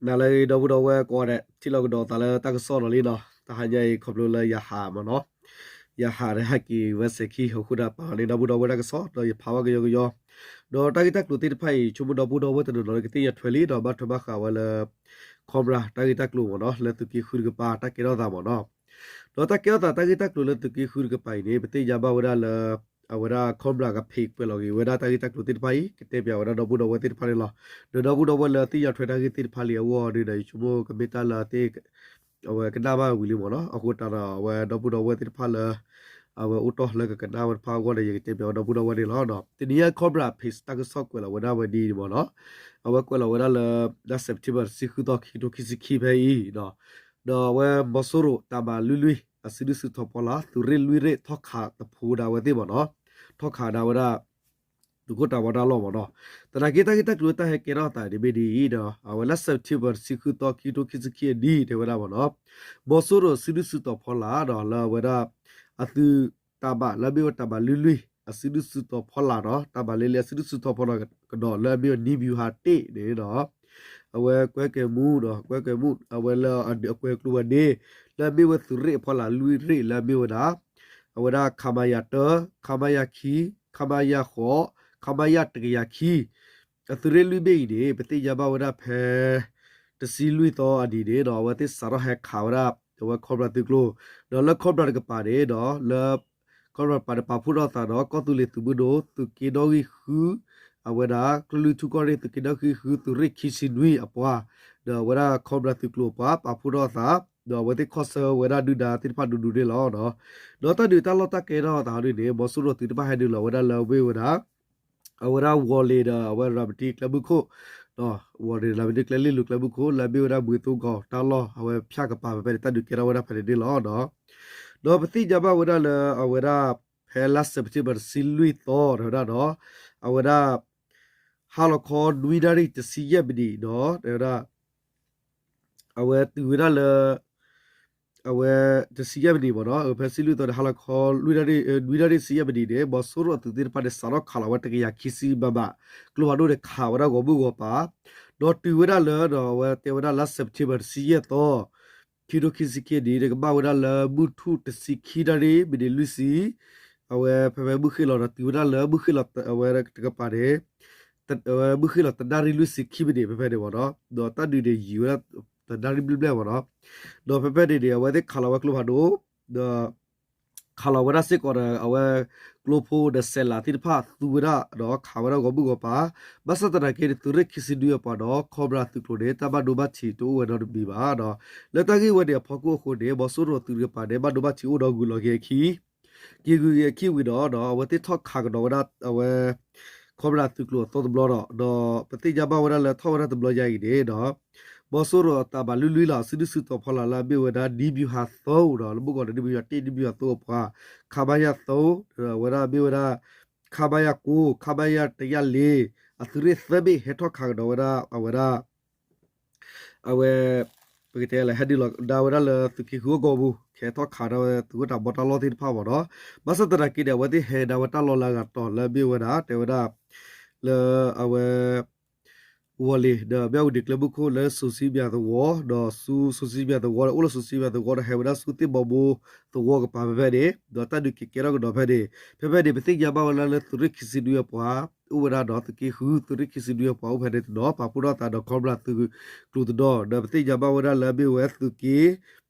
နၤလၢအဂ့ၤ ဒီပုၢ်ဒီဝဲၢ်ကိးဂၤဒဲး ထံၣ်လိာ်ကဒီးသးလၢတၢ်ကစီၣ်ဒီးလံနီၤ, တဟါညါအံၤ ခီဖျိလၢယဟးမ့ၢ်နီၤ, ယဟးဒီးဟဲက့ၤဝဲစဲးခံ အဃိဒီးပာ်လီၤန့ၢ်ဒီပုၢ်ဒီဝဲၢ်တၢ်ကစီၣ် ဒီးယဖးဝဲကယီကယီ, ဒီးတၢ်ဂ့ၢ်တၢ်ကျိၤသ့ၣ်တဖၣ်အံၤ ဆိကမိၣ်ဒီပုၢ်ဒီဝဲၢ်တနီၤနီၤကသ့ၣ်ညါထွဲလံ ဒီးဘၣ်ထွဲဘၣ်ဃးဝဲလၢ Cobra တၢ်ဂ့ၢ်တၢ်ကျိၤမ့ၢ်နီၤ လၢသုးက့ဃုတကပၤ တၢ်ကဲထီၣ်သးမ့ၢ်နီၤ, ဒီးတၢ်ကဲထီၣ်သးတၢ်ဂ့ၢ်တၢ်ကျိၤလၢသုးက့ဃုတကပၤအံၤန့ၣ် ပသ့ၣ်ညါဘၣ်ဝဲဒၣ်လၢ အဝဲဒၣ် Cobra က page ကွဲးလီၤက့ၤဝဲဒၣ်တၢ်ဂ့ၢ်တၢ်ကျိၤသ့ၣ်တဖၣ်အံၤ ကတဲပၠးဝဲဒၣ်ဒီပုၢ်ဒီဝဲၢ်သ့ၣ်တဖၣ်န့ၣ်လီၤ. ဒီးဒီပုၢ်ဒီဝဲၢ်လၢသ့ၣ်ညါထွဲတၢ်ဂ့ၢ်သ့ၣ်တဖၣ်လံအဂီၢ်ဒီး ယဆိကမိၣ်ကမ့ၢ်တၢ်လၢအသ့ၣ် အဝဲကနၣ်ဘၣ်ဝံၤလံမ့ၢ်နီၤ, အဃိသတးဒီးအဝဲဒီပုၢ်ဒီဝဲၢ်သ့ၣ်တဖၣ်လၢ အဝဲအိၣ်တီၢ်လၢကကနၣ်ဝဲတဖၣ်အဂီၢ်ဒီး ယကတဲပၠးဝဲဒီပုၢ်ဒီဝဲၢ်န့ၣ်လီၤ. တနံၤညါ Cobra page တၢ်ကစီၣ်ကွဲးလီၤဝဲဒၣ်ဝဲဒ်အံၤန့ၣ်မ့ၢ်နီၤ, အဝဲကွဲးလီၤဝဲဒၣ်လၢ လါ September တဆံဃုသီ ခံကထိခံဆံခံဖဲအံၤ ဒီးအဝဲမီၤစိရိၤတၢ်ဘၣ်လွံၢ်လွံၢ် အစုဒုၣ်စုတီၤဖီလာ် သုးရ့ၣ်လွံၢ်ရ့ၣ် ထီၣ်ခးသဖှိဒၣ်ဝဲသ့ၣ်မ့ၢ်နီၤ, ထီၣ်ခးဒၣ်ဝဲဒၣ် သုးခိၣ်တၢ်ဘီတၢ်လီၢ်မ့ၢ်နီၤ, သနာ်က့တၢ်ဂ့ၢ်တၢ်ကျိၤတၢ်ဟဲကဲထီၣ်သးန့ၣ်မ့ၢ်ဒ်အံၤဒီး အဝဲလါ September တဆံဃုသီ ခံကထိခံဆံခံအနံၤ တဲဝဲဒၣ်မ့ၢ်နီၤ, မီၤစိရိၤအစုဒုၣ်စုတီၤဖီလာ်ဒီးလၢအဝဲဒၣ် အသုးတၢ်ဘၣ်လၢအမ့ၢ်ဝဲတၢ်ဘၣ်လွံၢ်လွံၢ် အစုဒုၣ်စုတီၤဖီလာ်နီၤ, တၢ်ဘၣ်လၢလံအစုဒုၣ်စုတီၤဖီလာ်ကဒီးလၢအမ့ၢ်ဝဲ နံဘျူးဟးတ့ၢ်န့ၣ်ဒီး အဝဲကွဲကဲၤမူဒီး ကွဲကဲၤမူ အဝဲလၢအကွဲၤကျိၤဝဲန့ၣ် လၢအမ့ၢ်ဝဲသုးရ့ၣ်အဖီလာ်လွံၢ်ရ့ၣ် လၢအမ့ၢ်ဝဲဒၣ် အဝဲဒၣ် ခမရ တၢ, ခမရ ခံ, ခမရ ဃိး, ခမရ တကယၤခံ အသုးရ့ၣ်လွံၢ်ဘ့ၣ်အံၤန့ၣ် ပသ့ၣ်ညါဘၣ်ဝဲဒၣ်ဖဲ တဆံလွံၢ်သီအနံၤန့ၣ်ဒီး အဝဲသ့ၣ်စးထီၣ်ဟဲခးဝဲဒၣ် အဝဲ Cobra သုးကျိၤ, ဒီးလၢ Cobra တကပၤန့ၣ်ဒီး လၢ Cobra တကပၤန့ၣ် ပာ်ဖှိၣ်ထီၣ်သးဒီး ကီၢ်သူလ့ၤသုးမုၢ်ဒိၣ် သုးက့နီၣ်ဂံၢ်ဃု အဝဲဒၣ် ကလုာ်ထူကီၢ်ရ့ၣ် သုးက့နီၣ်ဂံၢ်ဃု သုးရ့ၣ်ခံဆံနွံအပှၤ ဒီးအဝဲဒၣ် Cobra သုးကျိၤအပှၤ ပာ်ဖှိၣ်ထီၣ်သး ဒီးအဝဲသ့ၣ်ခီၣ်ဆၢဝဲဒၣ်ဒုၣ်ဒါသ့ၣ်တဖၣ်ဒိၣ်ဒိၣ်န့ၣ်လီၤ. ဒီးတၢ်ဒုးတၢ်လီၢ်တၢ်ကဲထီၣ်သးဒ်န့ၣ် မီၤစိရိၤသုးတဖၣ်ဟဲနုာ်လီၤဝဲဒၣ်လၢအဝ့ၢ်ဝဲဒၣ် အဝဲဒၣ် ဝီၤလ့ၤဒီးအဝဲရၤမတံကျဲမုၢ်ခိၣ်, ဝီၤလ့ၤရၤမတံကျဲ လ့ၣ်လိၤကျဲမုၢ်ခိၣ် လၢအမ့ၢ်ဝဲဒၣ် မွ့ၤသိကီၤ တၢ်လီၢ် အဝဲဖၠၣ်ကပၤဖဲဖဲန့ၣ် တၢ်ဒုးကဲထီၣ်ဝဲဒၣ်ဖဲန့ၣ်န့ၣ်လီၤ. ဒီးပသ့ၣ်ညါဘၣ်ဝဲဒၣ်လၢအဝဲဒၣ် ဖဲလါ September တဆံလွံၢ်သီ တဲဝဲဒၣ်ဒီး အဝဲဒၣ် ဟါလီၤခီနွံနၣ်ရံၣ်တဆံယဲၢ်မံးနံးဒီး တဲဝဲဒၣ် အဝဲတုၤဝဲဒၣ်လၢ အဝဲ တဆံယဲၢ်မံးနံးမ့ၢ်နီၤ ဖဲဆံလွံၢ်သီန့ၣ် ဟါလီၤခီ နွံနၣ်ရံၣ်တဆံယဲၢ်မံးနံးန့ၣ် မီၤစိရိၤအသုးသ့ၣ်တဖၣ်န့ၣ် စးထီၣ်ခးလီၤဝဲတကယၤခံဆံဘၣ်ဘၣ် ကျိဖးဒိၣ်န့ၣ် ခးဝဲဒၣ်ဂီၤမုၢ်ဂီၤပၤ ဒီးတုၤဝဲဒၣ်လၢဒီး အဝဲတဲဝဲဒၣ်လါ September တဆံယဲၢ်သီ ခံကထိခံဆံခံနံၣ်န့ၣ် ကဘၣ်ဝဲဒၣ်လၢမုၢ်ထူၣ်တဆံခံနၣ်ရံၣ် မံးနံးလွံၢ်ဆံ အဝဲဖဲဖဲမုၢ်ဃ့ၢ်လီၤဒီး တုၤဝဲဒၣ်လၢမုၢ်ဃ့ၢ်လီၤ အဝဲတကပၤန့ၣ် အဝဲမုၢ်ဃ့ၢ်လီၤတနၣ်ရံၣ်လွံၢ်ဆံခံမံးနံး ဖဲဖဲန့ၣ်မ့ၢ်နီၤ ဒီးတၢ်ဒုးန့ၣ်ယံာ်ဝဲဒၣ်တနၣ်ရံၣ်ဘျဲၣ်ဘျဲၣ်မ့ၢ်နီၤ ဒီးဖဲဖဲန့ၣ်န့ၣ် အဝဲသ့ၣ်ခးလီၤဝဲကျိဖးဒိၣ် ဒီး ခးလီၤဝဲဒၣ်စ့ၢ်ကီးဒီး အဝဲကျိဖိဒီးစဲးလးသ့ၣ်တဖၣ်သူဝဲဒၣ်ဒီးခးဝဲဒၣ်ဂီၤမုၢ်ဂီၤပၤ ဘၣ်ဆၣ်သနာ်က့န့ၣ် သုးရ့ၣ်ခံဆံနွံအပှၤဒီး Cobra သုးကျိၤန့ၣ် တၢ်ဘၣ်ဒိဘၣ်ထံးတအိၣ်ဝဲနီတမံၤဘၣ်ဒီး လၢတၢ်ဂ့ၢ်ဝဲန့ၣ်အဖီခိၣ်အဃိန့ၣ် မီၤစိရိၤသုးတကပၤန့ၣ် ဘၣ်ဒိဘၣ်ထံးအိၣ်ဒီးဂုၤလီၤက့ၤအခံ က့ၤဂုၤက့ၤအခံဝံၤဒီး အဝဲသ့ၣ်ထီၣ်ခးကဒီးဝဲဒၣ် အဝဲ Cobra သုးကျိၤအသီတဘျီဒီး ဒီးပသ့ၣ်ညါဘၣ်ဝဲဒၣ်လၢထီၣ်ဝဲဒၣ်တဘျီညါအံၤန့ၣ်ဒီး မီၤစိရိၤအတၢ်ဘၣ်လွံၢ်လွံၢ်လီၤ စုဒုၣ်စုတီၤဖီလာ်လၢအမ့ၢ်ဝဲဒၣ် နံဘံၣ်ဟးသၢဒီး လၢမုၢ်ကီၢ်န့ၣ် နံဘံၣ်ဟးတ့ၢ် နံဘံၣ်ဟးသၢအပှၤ ခမရ သၢ ဒီးအဝဲဒၣ်မ့ၢ်ဝဲဒၣ် ခမရ ကိုး ခမရ တကယၤလၢ အသုးရ့ၣ်သၢဘ့ၣ်ဟဲထီၣ်ခးကဒီးဝဲဒၣ် အဝဲဒၣ် အဝဲ ပကတဲလဲၣ် ဟဲဒုးလီၤဒါဝဲဒၣ်လၢသုးက့ဃုအဂီၢ်ပူၤ ကဟဲထီၣ်ခးဒၣ်ဝဲသုးခိၣ်တၢ်ဘီတၢ်လီၢ်သ့ၣ်တဖၣ်မ့ၢ်နီၤ ဘၣ်ဆၣ်သနာ်က့န့ၣ် အဝဲသ့ၣ်ဟဲဒၣ်ဝဲတၢ်လီၢ်လၢအဂၤတီၤလၢအမ့ၢ်ဝဲဒၣ် တဲဝဲဒၣ် လၢအဝဲ ဝီၤလ့ၤ ဒီးမၠၣ်ဝတံၤကျဲမုၢ်ခိၣ်လၢစိၤဆံဘၠၣ်သဝီ ဒီးဆူစိၤဆံဘၠၣ်သဝီဒီး အိၣ်လၢစိၤဆံဘၠၣ်သဝီဒီး ဟဲဝဲဒၣ်ဆူသ့ၣ်ဘီဘိသဝီကပၤဖဲဖဲန့ၣ် ဒီးတၢ်ဒုးက့ၤကဲထီၣ်ကဒီးဖဲန့ၣ် ဖဲဖဲန့ၣ် ပသ့ၣ်ညါဘၣ်ဝဲဒၣ်လၢသုးရ့ၣ်ခံဆံနွံအပှၤ အိၣ်ဝဲဒၣ်ဒီးသုးက့ဃု သုးရ့ၣ်ခံဆံနွံအပှၤအိၣ်ဖဲန့ၣ်တနီၤ ပာ်ဖှိၣ်ထီၣ်သးဒီး Cobra သုးကျိၤတနီၤ ဒီးပသ့ၣ်ညါဘၣ်ဝဲဒၣ်လၢအမ့ၢ်ဝဲသုးက့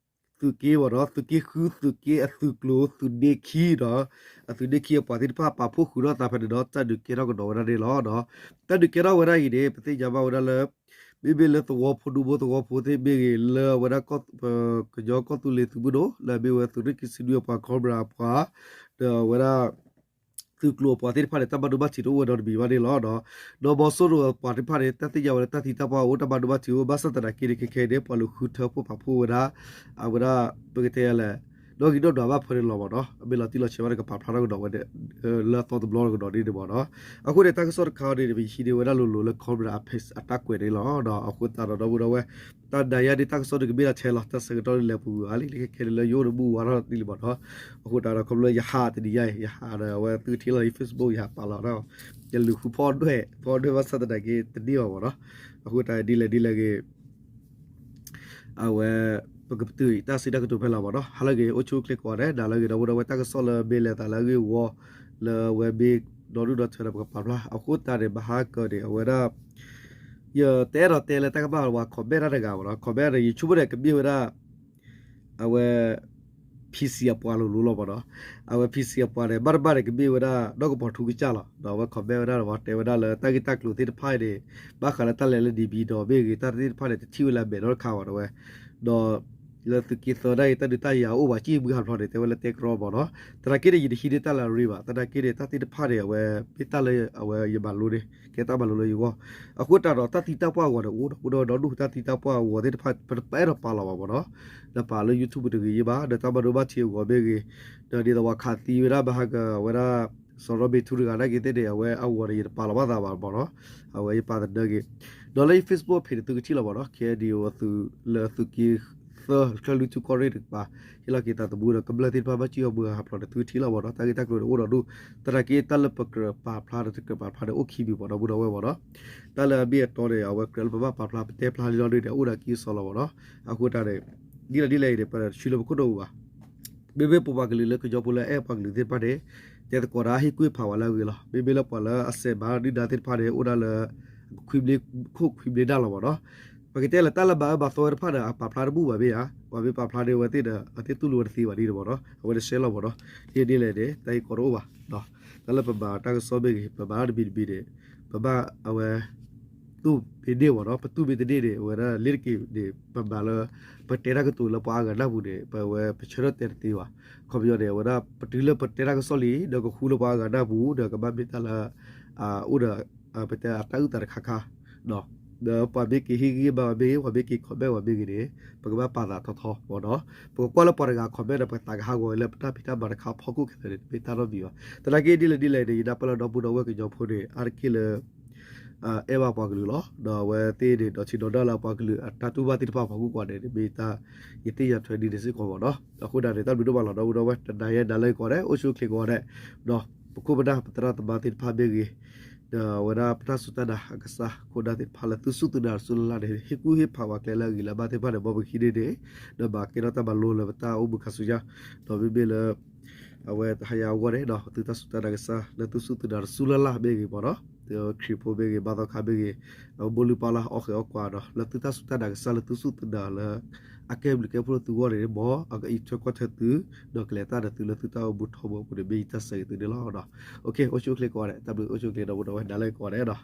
သုးက့မ့ၢ်နီၤ သုးက့ဃု သုးက့အသုးကျိၤ သုးဒ့ခံဒီး အသုးဒ့ခံအပှၤသ့ၣ်တဖၣ် ပာ်ဖှိၣ်ဃုာ်ထီၣ်သးဖဲန့ၣ်ဒီး တၢ်ဒုးကဲထီၣ်ကဒီးဝဲဒၣ်န့ၣ်လီၤ. တၢ်ဒုးကဲထီၣ်ဝဲဒၣ်အံၤန့ၣ် ပသ့ၣ်ညါဘၣ်ဝဲဒၣ်လၢ မ့မ့ၢ်လၢသဝီဖိဒူဖိသဝီဖိသ့ၣ်မ့ၢ်ဂ့ၤ လၢအဝဲဒၣ် ကညီကီၢ်သူလ့ၤသုးမုၢ်ဒိၣ် လၢအမ့ၢ်ဝဲသုးရ့ၣ်ခံဆံနွံအပှၤ Cobra အပှၤ ဒီးအဝဲဒၣ် သုးကျိၤအပှၤသ့ၣ်တဖၣ်န့ၣ် တၢ်ဘၣ်ဒိဘၣ်ထံးတအိၣ်ဝဲနီတမံၤဘၣ်န့ၣ်လီၤ. ဒီးမီၤစိရိၤအပှၤသ့ၣ်တဖၣ်န့ၣ် တၢ်သ့ၣ်ညါဝဲလၢတၢ်သံတၢ်ပှၢ်အိၣ် တၢ်ဘၣ်ဒိဘၣ်ထံးအိၣ် ဘၣ်ဆၣ်သနာ်က့န့ၣ် ခဲခဲအံၤန့ၣ် ပှၤလူၤဃုထၢဖှိၣ်ပာ်ဖှိၣ်ဝဲဒၣ် အဝဲဒၣ် ပကတဲလဲၣ် နီၣ်ဂံၢ်နီၣ်ဒွးဘၣ်ဖဲန့ၣ်လီၤမ့ၢ်နီၤ အမ့ၢ်လီၤတံၢ်လီၤဆဲးဘၣ်န့ၣ် ကပာ်ဖျါထီၣ်ကဒီးဝဲ လၢအသီတဘျီကဒီးန့ၣ်မ့ၢ်နီၤ အဃိန့ၣ် တၢ်ကစီၣ်တခါအံၤန့ၣ် ပဟံးန့ၢ်ဝဲဒၣ်လိၤလိၤလၢ Cobra အ page အတၢ်ကွဲးန့ၣ်လီၤ. ဒီးအဃိသတးဒီး ဒီပုၢ်ဒီဝဲၢ် တၢ်နၤယါဒ်တၢ်ကစီၣ်န့ၣ် ကမ့ၢ်ဒၣ်ထဲလီၤ တၢ်ဆၢကတီၢ်န့ၣ်လဲၤပူၤဂၤလံ ခဲခဲန့ၣ်လၢယအိၣ်တဘူၣ်ဝါထီၣ်တံၢ်လံမ့ၢ်နီၤ အဃိသတးဒီး ခီဖျိလၢယဟးတနံၤညါအံၤ ယဟးဒီးအဝဲသုကထံၣ်လီၤအံၤ Facebook ယဟးပာ်လီၤဒီး ယလူၤဃုဖီၣ်ဒွဲၣ် ဖီၣ်ဒွဲၣ်ဘၣ်ဆၣ်သနာ်က့တန့ၢ်အီၤမ့ၢ်နီၤ အဃိသတးဒ်လဲၣ်ဒ်လဲၣ်ဂ့ၤ အဝဲ ပကပတုာ်အံၤ တၢ်စံးတၢ်ကတိၤဖဲလီၤမ့ၢ်နီၤ. ဟါလၢအဂ့ၤ အိၣ်ဆူၣ်အိၣ်ချ့ကိးဂၤဒဲး, ဒၣ်လၢအဂ့ၤ ဒီပုၢ်ဒီဝဲၢ် တၢ်ကစီၣ်လၢဘၣ်လဲၤသးလၢအဂ့ၢ်အဝီ လၢအဝဲဘၣ်ဒီဒူၣ်ဒီထၢဒီး ပကပာ်ဖျါ အဃိသတးန့ၣ် ဘၣ်ဟးကၢန့ၣ် အဝဲဒၣ် ယတအဲၣ်ဒိးတဲလၢတၢ်ကဘၣ်ဝဲ comment တၢ်တဂၤမ့ၢ်နီၤ. comment န့ၣ် ယဆိကမိၣ်န့ၣ် ကမ့ၢ်ဝဲဒၣ် အဝဲ PC အပှၤလိၤလိၤလီၤမ့ၢ်နီၤ. အဝဲ PC အပှၤန့ၣ် ဘၣ်တဘၣ်န့ၣ် ကမ့ၢ်ဝဲဒၣ် ဒီးကပီၤထူကစၢ်လီၤ. ဒီးအဝဲ comment ဝဲဒၣ်ဒီး တဲဝဲဒၣ်လၢတၢ်ဂ့ၢ်တၢ်ကျိၤသ့ၣ်တဖၣ်အံၤန့ၣ် ဘၣ်ဃးလၢတၢ်လဲၤလၢ နေပြည်တော် မ့ၢ်ဂ့ၤ တၢ်သ့ၣ်တဖၣ်န့ၣ် တထံၣ်ဝဲလၢအမဲာ်နီတခါဘၣ် တဲဝဲ. ဒီး လၢသုးက့သၢဒၣ်အံၤ တၢ်ဒုးတၢ်ယၤအိၣ်ဘၣ် ကံၣ်ဘုဟးဖျိးန့ၣ် တဲဝဲလၢတဲကရီမ့ၢ်နီၤ. သနာ်က့န့ၣ် ယတဟံးန့ၢ်တၢ်လၢအရ့ဘၣ်. သနာ်က့န့ၣ် တၢ်သ့ၣ်တဖၣ်န့ၣ် အဝဲ မ့ၢ်တၢ်လၢအဝဲယမၤလိန့ၣ် ကဲတၢ်မၤလိလၢယဂီၢ်. အဃိသတးဒီး တၢ်သံတၢ်ပှၢ်အဂီၤန့ၣ် အိၣ်ဒီး အိၣ်ဒီး ဒီဒူၣ် တၢ်သံတၢ်ပှၢ်အဂီၤသ့ၣ်တဖၣ် ပတပအဲၣ်ဒိးပာ်လီၤဘၣ်မ့ၢ်နီၤ. ဒီးပာ်လၢ YouTube တဂ့ၤယ့ၢ်ဘၣ် ဒီးတၢ်ဘၣ်ဒိဘၣ်ထံးအဂီၤမ့ၢ်ဂ့ၤ, ဒီးဒ်သိးပှၤခးသံဝဲဒၣ် ဘၣ်ဟးကၢအဝဲဒၣ် စီၤရီဘ့းထူတဂၤနာ်က့သ့ၣ်န့ၣ် အဝဲအဂီၤန့ၣ် ယတပာ်လီၤဘၣ်သးဘၣ်မ့ၢ်နီၤ. အဝဲယပာ်သဒၢက့ၤ ဒီးလၢယ Facebook page န့ၣ် သုကထံၣ်လီၤမ့ၢ်နီၤ. KNDO သုးလၢသုးက့သၢ ချၢၣ်လွံၢ်ထူၣ်ကီၢ်ရ့ၣ်တကပၤ ဟ့ၣ်လီၤက့ၤသးသမူဒီး ကမျၢၢ်သ့ၣ်တဖၣ်ဘၣ်ကံၣ်အီၣ်ဘှံးဟးဖျိးန့ၣ် သုကထံၣ်လီၤမ့ၢ်နီၤ. တၢ်ဂ့ၢ်တၢ်ကျိၤန့ၣ် အိၣ်ဒီးဒူၣ် သနာ်က့ တၢ်လၢပကြၢးပာ်ဖျါဒီးတကြၢးပာ်ဖျါန့ၣ် အိၣ်ခံမံၤမ့ၢ်နီၤ ဒီပုၢ်ဒီဝဲၢ်မ့ၢ်နီၤ. တၢ်လၢအမ့ၢ်အတီန့ၣ် အဝဲကြၢးလၢပဘၣ်ပာ်ဖျါ ပတဲဖျါလံလီၤဒ်န့ၣ် အိၣ်ဒီးအကံၢ်အစီလီၤမ့ၢ်နီၤ. အဃိသတးန့ၣ် ဒ်လဲၣ်ဒ်လဲၣ်အံၤန့ၣ် ပတဆှၢလၢပခိၣ်နူာ်ပူၤဘၣ်. မ့မ့ၢ်ပပှၤကလုာ်လၢကညီဖိလၢအအဲၣ်ပှၤကလုာ်သ့ၣ်တဖၣ်န့ၣ် တဲသကိးတၢ်ဟ့ၣ်ကူၣ်ဖးဝဲလၢအဂ့ၤလီၤ. မ့မ့ၢ်လၢပှၤလၢအစဲးမၤဒုၣ်ဒါသ့ၣ်တဖၣ်န့ၣ် အိၣ်ဒၣ်လၢ ခွံဘျ့ ခိၣ်ခွံဘျ့ဒၣ်လီၤမ့ၢ်နီၤ. ပကတဲလၢတၢ်လၢဘၣ်အၢဘၣ်သီဝဲတဖၣ်ဒီး အပာ်ဖျါတဘူၣ်ဘၣ်မ့ၢ်ဧါ, ပှၤမ့ၢ်ပာ်ဖျါန့ၢ်ဝဲသ့ၣ်ဒီး အသ့ၣ်တူၢ်လိာ်ဝဲတသ့ဘၣ်ဒ်န့ၣ်မ့ၢ်နီၤ. အဝဲန့ၣ်ရှဲလီၤမ့ၢ်နီၤ. ဒ်လဲၣ်ဒ်လဲၣ်န့ၣ် တၢ်ဂ့ၢ်ကီတအိၣ်ဘၣ်. တၢ်လၢပမၤတၢ်ကစီၣ်မ့ၢ်ဂ့ၤ ပမၤတၢ်တမံၤတမံၤန့ၣ် ပဘၣ်အဝဲ တူၢ်မ့ၢ်န့ၢ်မ့ၢ်နီၤ, ပတူၢ်မ့ၢ်တန့ၢ်န့ၣ် အဝဲဒၣ်လ့တက့ၤန့ၣ် ပမၤလၢ ပတဲတၢ်ကတိၤလၢပှၤအါဂၤနၢ်ပူၤန့ၣ် ပဝဲပဆၢထၢၣ်တဲတသ့ဘၣ်. အခီပညီန့ၣ် အဝဲဒၣ် ပတုၤလၢပတဲတၢ်ကစီၣ်လံ ဒီးကဃူလၢပှၤအါဂၤနၢ်ပူၤ ဒီးကဘၣ်မ့ၢ်တၢ်လၢ အိၣ်ဒီး ပတဲအတၢ်အုၣ်သးတခါခါ ဒီးပှၤမ့ၢ်က့ၤဟ့ၣ်ဂံၢ်ဘါဝဲမ့ၢ်ဂ့ၤ ပှၤမ့ၢ်က့ၤ comment ဝဲမ့ၢ်ဂ့ၤန့ၣ် ပကဘၣ်ပာ်သးထီထီမ့ၢ်နီၤ. ပကကွၢ်လၢပှၤတဂၤ comment ဒီး ပသးကဟးဂီၤလၢပတၢ်ဖံးတၢ်မၤတခါဖီခိၣ်ခဲလၢာ်န့ၣ် တမ့ၢ်တၢ်နီတမံၤဘၣ်. သနာ်က့ဒ်လဲၣ်ဒ်လဲၣ်န့ၣ် ယနၢ်ပၢၢ်လၢဒီပုၢ်ဒီဝဲၢ်ကညီဖိန့ၣ် အါတက့ၢ်လၢ အဲၣ်ဘၣ်ပှၤကလုာ်လီၤ. ဒီးအဝဲသ့ၣ်န့ၣ် ဒီးဆံးဒီးဒၣ်လၢပှၤကလုာ်အတၢ်တူၢ်ဘၣ်သ့ၣ်တဖၣ်ဖီခိၣ်ကွၢ်န့ၣ် မ့ၢ်တၢ်ယသ့ၣ်ညါထွဲဒ်န့ၣ်စ့ၢ်ကီးမ့ၢ်နီၤ. အဃိဒၣ်န့ၣ် တၢ်ဘျုးဒိၣ်မးလီၤ ဒီပုၢ်ဒီဝဲၢ် တနၤယဲဒၣ်လၢကိးဂၤဒဲး အိၣ်ဆူၣ်အိၣ်ချ့ကိးဂၤဒဲး ဒီးပခိၣ်ပနၢ်ပသရၣ်သမါသ့ၣ်တဖၣ်မ့ၢ်ဂ့ၤ ဒီးအဝဲဒၣ်ပတၢ်စူၢ်တၢ်နာ်အကစၢ် ခိၣ်နၢ်သ့ၣ်တဖၣ်လၢသုစူၢ်သုနာ်တစူၢ်လၢ်လၢ်န့ၣ် ဟ့ၣ်ကူၣ်ဟ့ၣ်ဖးပှၤကျဲလၢအဂ့ၤလၢအဘၣ်သ့ၣ်တဖၣ်န့ၣ် မ်ပကဟံးန့ၢ်န့ၣ် ဒီးမၤကဲထီၣ်တၢ်မၤလိလၢပတၢ်အိၣ်မူခါဆူညါ ဒီးမ့မ့ၢ်လၢ အဝဲတဟါညါအဂီၢ်န့ၣ်ဒီး သုတၢ်စူၢ်တၢ်နာ်ကစၢ်လၢသုစူၢ်သုနာ်တစူၢ်လၢ်လၢ်မ့ၢ်ဂ့ၤမ့ၢ်နီၤ, ခရံာ်ဖိမ့ၢ်ဂ့ၤ ဘါသီခါမ့ၢ်ဂ့ၤ အဘိလူပၢ်လၢအီၣ်ဃဲၤအီၣ်ကွၢ်ဒီး လၢသုတၢ်စူၢ်တၢ်နာ်ကစၢ်လၢသုစူၢ်သုနာ်လၢ အကဲဘျုးကဲဖှိၣ်လၢသုဂီၢ်န့ၣ် မ်အကအံးထွဲကွၢ်ထွဲသု ဒီးကလဲၤတၢ်ဒီးသုလၢသုတၢ်အိၣ်မူထီဘိအပူၤန့ၣ် မ့ၢ်ယတၢ်ဆၢဂ့ၤသုန့ၣ်လီၤ. အိၣ်ဆူၣ်အိၣ်ချ့ကိးဂၤဒဲး တၢ်ဘျုးအိၣ်ဆူၣ်အိၣ်ချ့ဒီပုၢ်ဒီဝဲၢ် ဒၣ်လၢကိးဂၤဒဲးဒီး